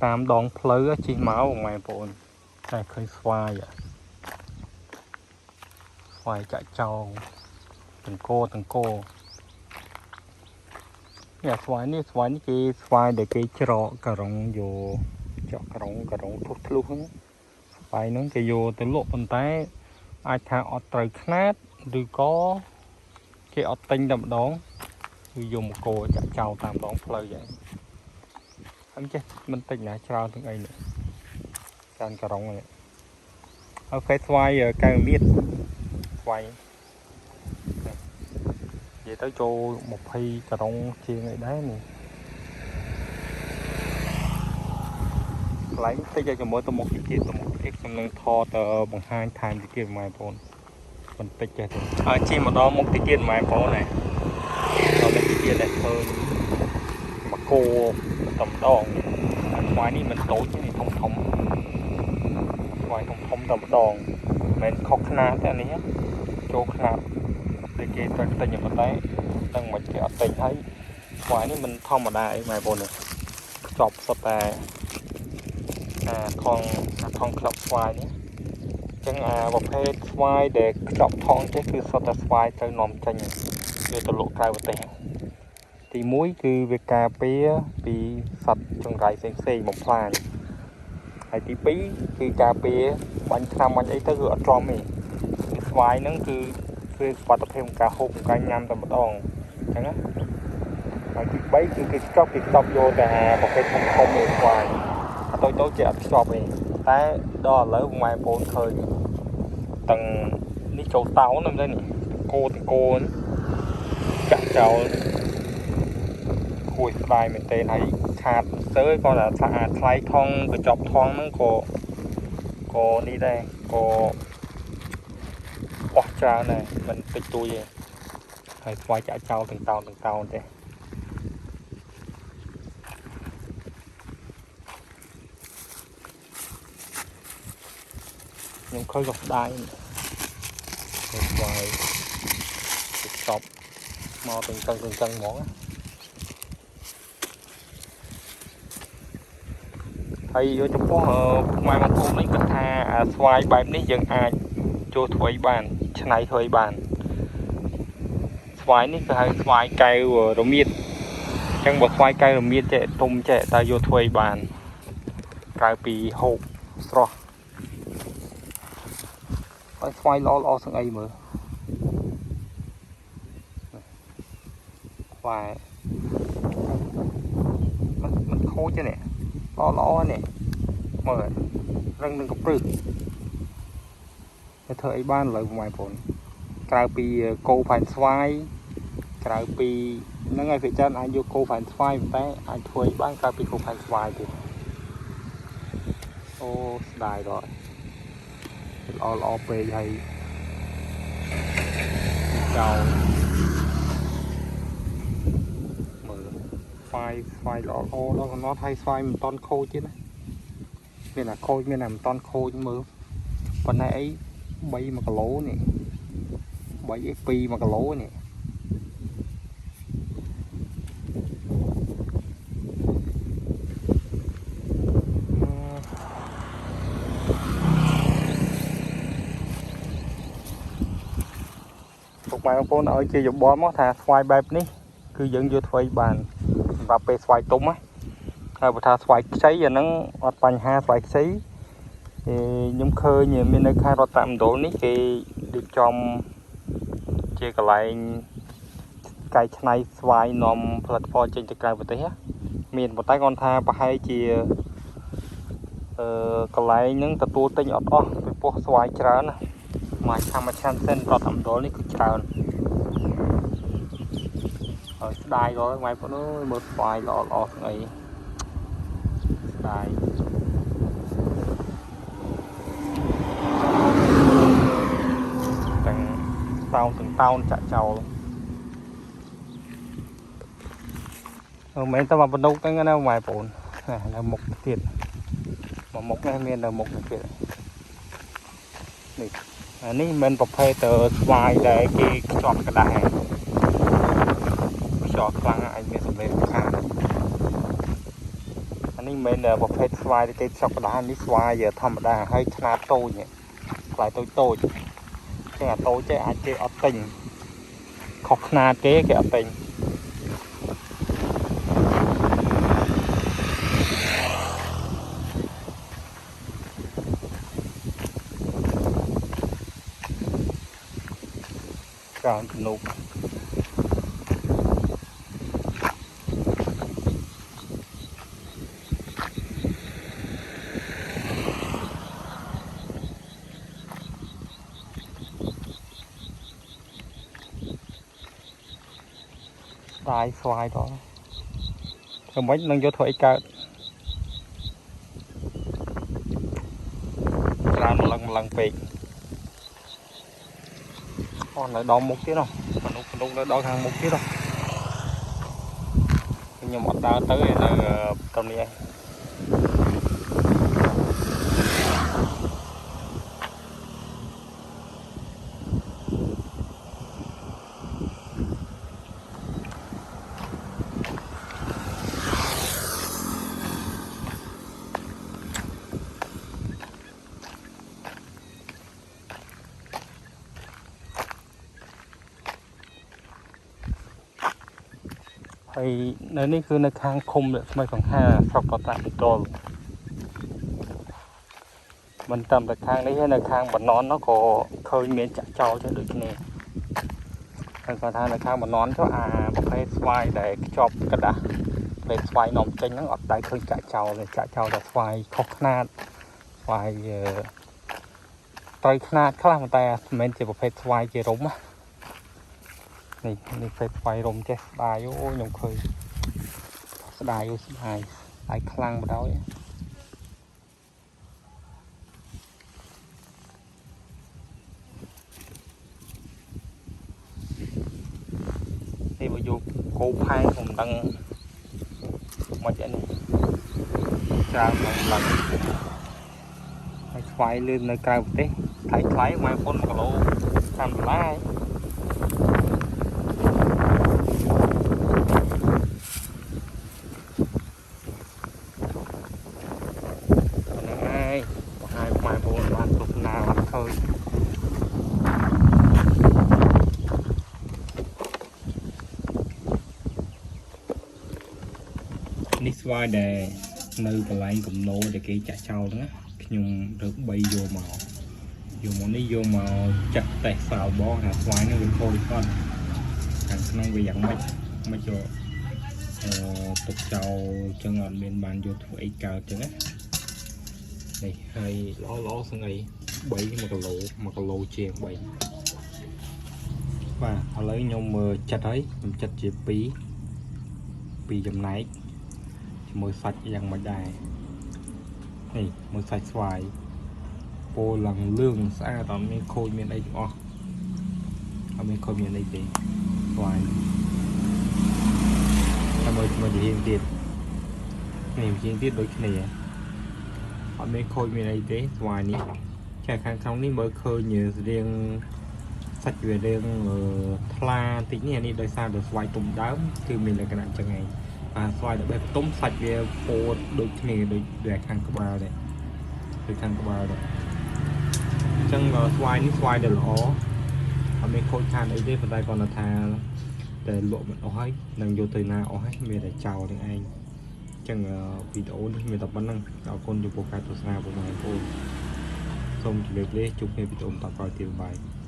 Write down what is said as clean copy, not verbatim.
តាមដងផ្លូវជិះមកបងប្អូនតែឃើញស្វាយស្វាយចាក់ចោលតង្គោតង្គោនេះស្វាយនេះស្វាយនេះគេស្វាយដែលគេច្រកការ៉ុងយកចកការ៉ុងការ៉ុងធ្លុះធ្លុះហ្នឹងស្វាយហ្នឹងគេយកទៅលក់ប៉ុន្តែអាចថាអត់ត្រូវខ្នាតឬក៏គេអត់ទិញតែម្ដងគឺយកមកកោចាក់ចោលតាមដងផ្លូវយ៉ាងអញ្ចេះមិនតិចណាច្រើនទាំងអីនេះច្រើនការ៉ុងនេះហើយគេស្វាយកែវមៀតស្វាយនិយាយទៅចូល20ការ៉ុងជាងអីដែរនេះកន្លែងតិចឲ្យជាមួយទៅមុខទៀតទៅមុខទៀតខ្ញុំនឹងថតបង្ហាញថែមទៀតបងប្អូនបន្តិចចេះទៅហើយជិះមកដល់មុខទៀតបងប្អូនណាដល់មុខទៀតដែលឃើញមកគោតំដងស្វាយនេះមិនតូចទេនេះធំធំស្វាយធំធំតែម្ដងមិនខុសខ្នាតទេអានេះចូលខ្នាតដែលគេត្រូវទិញប៉ុន្តែដឹងមិនគេអត់ទិញហើយស្វាយនេះមិនធម្មតាអីបងប្អូននេះខ្ចប់សុទ្ធតែអាថងអាថងក្លឹបស្វាយនេះអញ្ចឹងអាប្រភេទស្វាយដែលខ្ចប់ថងចេះគឺសុទ្ធតែស្វាយត្រូវនាំចេញយកទៅលក់ក្រៅប្រទេសទី1គឺវាការពារពីសត្វចង្រៃផ្សេងផ្សេងបំផ្លាញហើយទី2គឺការពារបាញ់ថ្នាំបាញ់អីទៅគឺអត់ទ្រាំទេគឺស្វាយហ្នឹងគឺគឺសុវត្ថិភាពក្នុងការហូបក្នុងការញ៉ាំតែម្ដងអញ្ចឹងណាហើយទី3គឺគេខ្ចប់គេខ្ចប់យកតែប្រភេទធំធំឯស្វាយអត់តូចតូចជាអត់ខ្ចប់ទេតែដល់ឥឡូវម៉ែប្អូនឃើញទាំងនេះចូលតោនហ្នឹងនេះគោតគោចាក់ចោលគួយស្ដាយមែនទែនហើយខាតសើក៏ថាស្អាតថ្លៃថងកញ្ចប់ថងហ្នឹងក៏ក៏នេះដែរក៏អស់ច្រើនដែរមិនតិចតួចទេហើយស្វាយចាក់ចោលទាំងតោនទាំងតោនទេខ្ញុំឃើញក៏ស្ដាយស្វាយខ្ចប់មកទាំងចឹងទាំងចឹងហ្មងហើយចំពោះម៉ែបងប្អូននេះគាត់ថាស្វាយបែបនេះយើងអាចចូលធ្វើអីបានឆ្នៃធ្វើអីបានស្វាយនេះគេហៅស្វាយកែវរមៀតអញ្ចឹងបើស្វាយកែវរមៀតចេះទុំចេះតើយកធ្វើអីបានក្រៅពីហូបស្រស់ហើយស្វាយល្អល្អសឹងអីមើលស្វាយមិនខូចទេនេះល្អល្អនេះមើលរឹងនឹងកព្រឹសទៅធ្វើអីបានឥឡូវបងប្អូនក្រៅពីគោផែនស្វាយក្រៅពីហ្នឹងហើយពិចារណាអាចយកគោផែនស្វាយប៉ុន្តែអាចធ្វើអីបានក្រៅពីគោផែនស្វាយទៀតអូស្ដាយដល់ល្អល្អពេកហើយចោលមើលស្វាយស្វាយល្អល្អដល់កំណត់ហើយស្វាយមិនតន់ខូចទៀតណាមានអាខូចមានអាមិនតន់ខូចមើលប៉ុន្តែអី3 1គីឡូនេះ3អី2 1គីឡូនេះពុកម៉ែបងប្អូនឲ្យជាយោបល់មកថាស្វាយបែបនេះគឺយើងយកធ្វើបានសម្រាប់ពេលស្វាយទុំណាហើយបើថាស្វាយខ្ចីអាហ្នឹងអត់បញ្ហាស្វាយខ្ចីខ្ញុំឃើញមាននៅខេត្តរតនមណ្ឌលនេះគេរៀបចំជាកន្លែងកែច្នៃស្វាយនាំផលិតផលចេញទៅក្រៅប្រទេសមានប៉ុន្តែគាត់ថាប្រហែលជាកន្លែងហ្នឹងទទួលទិញអត់អស់ពីព្រោះស្វាយច្រើនណាមួយឆ្នាំមួយឆ្នាំសិនរតនមណ្ឌលនេះគឺច្រើនហើយស្ដាយដល់ម៉ែបងអើយមើលស្វាយល្អល្អស្អីស្ដាយទាំងតោនទាំងតោនចាក់ចោលមិនមែនតែមកបណ្ដុកហ្នឹងណាម៉ែបងនៅមុខទៀតមកមុខនេះមាននៅមុខទៀតនេះអានេះមិនប្រភេទទៅស្វាយដែលគេខ្ចប់ក្តារខ្យល់ខ្លាំងអាចមានសម្លេងខានអា នេះមិនមែនប្រភេទស្វាយដែលគេខ្ចប់ក្តារនេះស្វាយធម្មតាហើយខ្នាតតូចនេះផ្លែតូចតូចចឹងអាតូចទេអាចគេអត់ទិញខុសខ្នាតគេគេអត់ទិញ ច្រើនទំនុកស្ដាយស្វាយដល់ធ្វើម៉េចនឹងយកធ្វើអីកើតច្រើនម្លឹងម្លឹងពេកអូនៅដល់មុខទៀតនោះមនុស្សមនុស្សនៅដល់ខាងមុខទៀតនោះខ្ញុំអត់ដើរទៅទេនៅត្រឹមនេះឯង ហើយនៅនេះគឺនៅខាងឃុំរស្មីសង្ហាស្រុកបតមណ្ឌលមិនតាមតែខាងនេះទេនៅខាងបណ្ណននោះក៏ឃើញមានចាក់ចោលចឹងដូចគ្នាហើយគាត់ថានៅខាងបណ្ណនចុះអាប្រភេទស្វាយដែលខ្ចប់กระดาษប្រភេទស្វាយនាំចេញហ្នឹងអត់ដែលឃើញចាក់ចោលទេចាក់ចោលតែស្វាយខុសខ្នាតស្វាយអឺត្រូវខ្នាតខ្លះប៉ុន្តែមិនមែនជាប្រភេទស្វាយជារុំណានេះនេះប្រភេទស្វាយរុំចេះស្ដាយអូខ្ញុំឃើញស្ដាយអូស្ដាយស្ដាយខ្លាំងបណ្ដោយ នេះបើយកគោផែនខ្ញុំមិនដឹងមកអីនេះច្រើនឡើងឡើងហើយស្វាយលឿននៅក្រៅប្រទេសថ្លៃថ្លៃម៉ែពុន1គីឡូ30ដុល្លារហ្នឹងហើយបង្ហាញម៉ែពុនបានទស្សនាបានឃើញ នេះស្វាយដែលនៅកន្លែងកំណោដែលគេចាក់ចោលហ្នឹងណាខ្ញុំរើស3យកមកយកមកនេះយកមកចាក់តេស្តសាវបងថាស្វាយហ្នឹងវាខូចអត់ខាងក្នុងវាយ៉ាងម៉េចមិនយកអឺទុកចោលចឹងអត់មានបានយកធ្វើអីកើតចឹងណានេះហើយល្អល្អសង្អី3 1គីឡូ1គីឡូជាង3បាទឥឡូវខ្ញុំមើលចិត្តហើយខ្ញុំចិត្តជា2 2ចំណែក ជាមួយសាច់យ៉ាងមិនដែរនេះមួយសាច់ស្វាយពោឡើងលឿងស្អាតអត់មានខូចមានអីទាំងអស់អត់មានខូចមានអីទេស្វាយតែមួយមួយជាងទៀតនេះជាងទៀតដូចគ្នាអត់មានខូចមានអីទេស្វាយនេះចែកខាងក្នុងនេះមើលឃើញរៀងសាច់វារៀងថ្លាតិចនេះអានេះដោយសារតែស្វាយទុំដើមគឺមានលក្ខណៈចឹងឯង អាស្វាយដែលបេះបន្ទុំសាច់វាពោតដូចគ្នាដូចដែលខាងក្បាលដែរដូចខាងក្បាលដែរអញ្ចឹងស្វាយនេះស្វាយដែលល្អអត់មានខូចខាតអីទេប៉ុន្តែគាត់ថាតែលក់មិនអស់ហើយនឹងយកទៅណាអស់ហើយមានតែចោលនឹងឯងអញ្ចឹងវីដេអូនេះមានតែប៉ុណ្្នឹងអរគុណចំពោះការទស្សនាពុកម៉ែបងប្អូនសូមជម្រាបលាជួបគ្នាវីដេអូបន្តក្រោយទៀតបាយ។